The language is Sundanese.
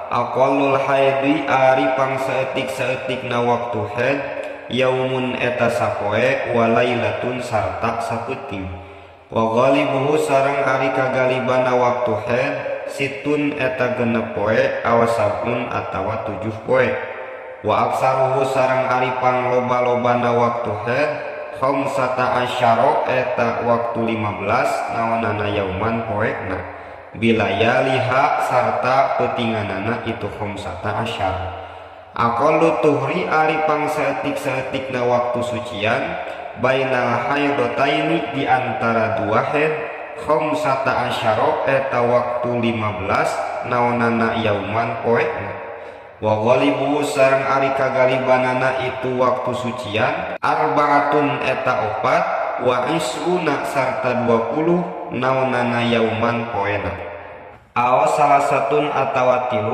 Aqallul haidi ari pangsaeutik-saeutikna waktu haid yaumun eta sapoe wa lailatun sarta sapeuting. Wa ghalibuhu sareng ari kagalibana waktu haid sittun eta 6 poe aw sab'un atawa 7 poe. Wa aksaruhu sareng ari pangloba-lobana waktu haid khamsata asyara eta waktu 15 naonana yauman poena bilayaliha sarta peutinganana itu khamsata asyara. Aqallu tuhri ari pangsaeutik-saeutikna waktu sucian bainal haidataini di antara dua haid khamsata asyara eta waktu 15 naonana yauman poena. Wa ghalibu sareng ari kagalibanana itu waktu sucian arbaatun eta 4 wa isruna sarta 20 naonana yauman poena. Aw salasatun atawa 3.